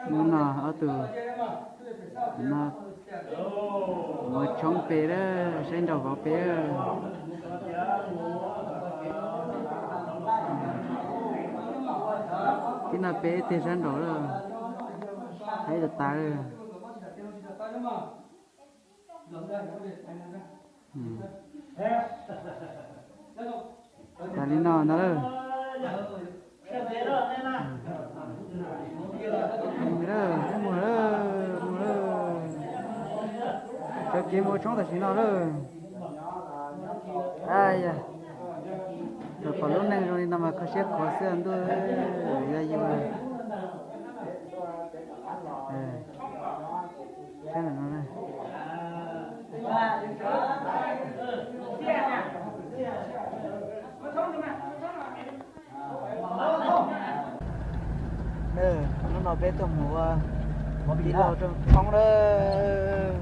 Hnub no ob tug no mus tshoob pem lawm, saib nraum vauv pem. Tib no pem ib teg sab nraum lawm, saib tas tas lawm. Tas li no ntag lawm. Mus lawm, mus lawm, mus lawm. Sawv kev mus tshoob tam sim no lawm. Yog, thaum pom lub neej zoo li no mas kho siab khuav xwb ntuj, yog yus. Hnub no peb tuaj mus ua tij laug rooj tshoob lawm.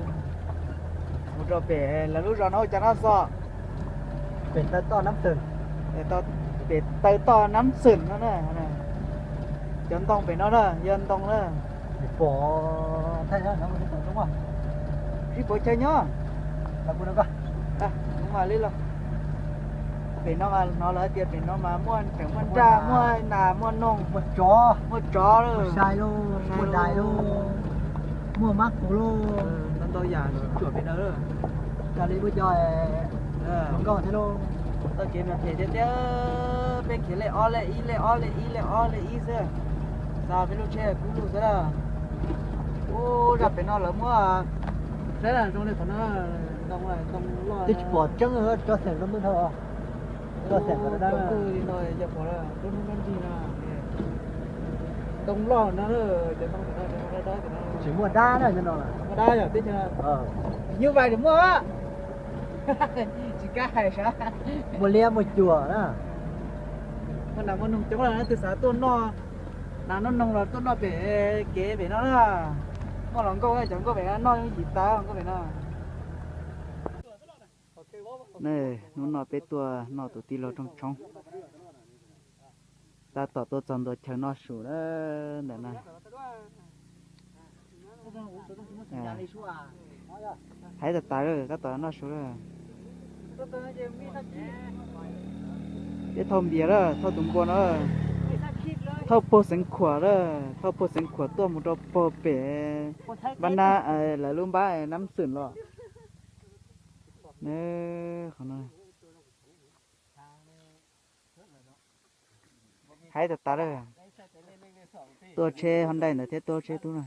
Mus rau pem lawv lub zos no ua cas no xwb? Pem taw toj Nab Xwm. Pem taw toj Nab Xwm no na. Cov ntoo pem no na yog ntoo na. Tsis pov chaw nyob. Pem no mas hnov lawv hais tias pem no mas muaj tseem muaj nraj muaj nas muaj noog, muaj tsov, muaj dais, muaj mab kuv lauj, ntau ntau yam tsuam pem no. Cas li muaj cov nkauj thiab lauj. Txoj kev mas phem tiag tiag, peb khiav lej ob lej ib lej ob lej ib lej ob lej ib xwb. Xa peb lub tsheb kub lug xwb na. Ub, zaj pem no lawv muab saib zoo li qhov no, ntoo loj. Twb tsis pom tseeb, tso xeem no muaj dhau. Tso xeem no li no, yog pom lub hnub nrig no, ntoo loj no, cov ntoo no tsis muaj dab na, muaj dab yog teb chaws nyuj vais tsis muaj. Tsis kam hais sav. Muaj liab muaj cuam na. Muaj nas muaj noog coob lawm, leej twg xav tuaj noj nas noj noog los tuaj noj pem kev pem no na. Muaj los nkauj, cov nkauj pem no noj yooj yim tas nkauj pem no. Hnub no peb tuaj noj tus tij laug rooj tshoob. Tab tom tuaj txog ntua chaw noj su lawm ntawm no. Hais tas tas lawm, tab tom noj su lawm. Peb thauj npias lawm, thauj tus npua no, thauj puag Xeev Khuam lawm, thauj puag Xeev Khuam tuaj mus rau puag pem Npab Nab, lawv lub npab Nab Xwm los. Qhov no hais tas tas lawm. Tuaj tsheb Honda ntawd thiab tuaj tsheb tub na.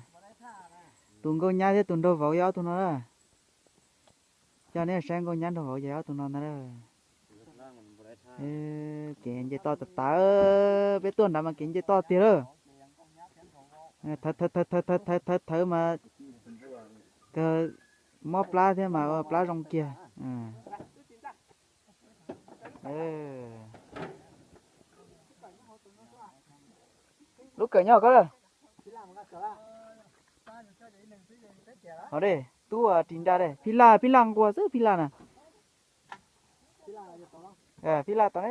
Tus nkauj nyab thiab tus nraug vauv yog ob tug no na. Coj nej saib nkauj nyab nraug vauv yog ob tug no ntag na. Kev nce toj tas tas, peb tuaj nrad mas kev nce toj tiag lawm. Thawv thawv thawv thawv thawv mas kawg mob plab thiab mas ua plab zoo kiag. Lub kawm nyob koj lawm. Ho de, tub ris nra de, phij laj, phij laj nquag xwb phij laj na. Phij laj tod ne.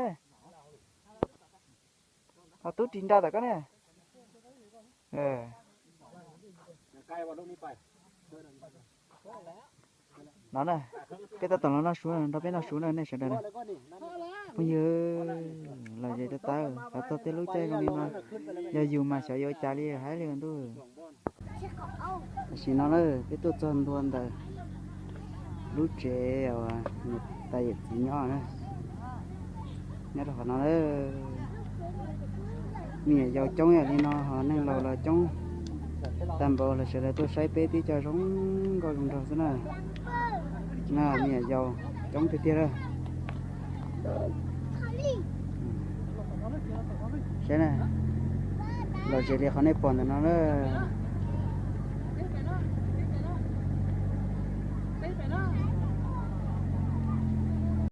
Ho tub ris nra tom koj ne. No na, peb tab tom los noj su, nrog peb noj su na nej sawv daws na. Phooj ywg, los zem tawv tawv, xav txog tej lub caij zoo li no, yog yus mas xyov yuav ua cas li hais li ntuj. Tam sim no na peb tuaj txog ntua ntawm lub tsev uas niam tais yawm txiv nyob na, nyob rau qhov no na. Me nyuam yaus coob yam li no ho neeg laus los coob tag npaum, los sawv daws tuaj saib peb twb coj zoo nkauj zoo nraug xwb na. Me nyuam yaus coob tiag tiag lawm. Saib na, los zem li qhov nej pom ntawm no na.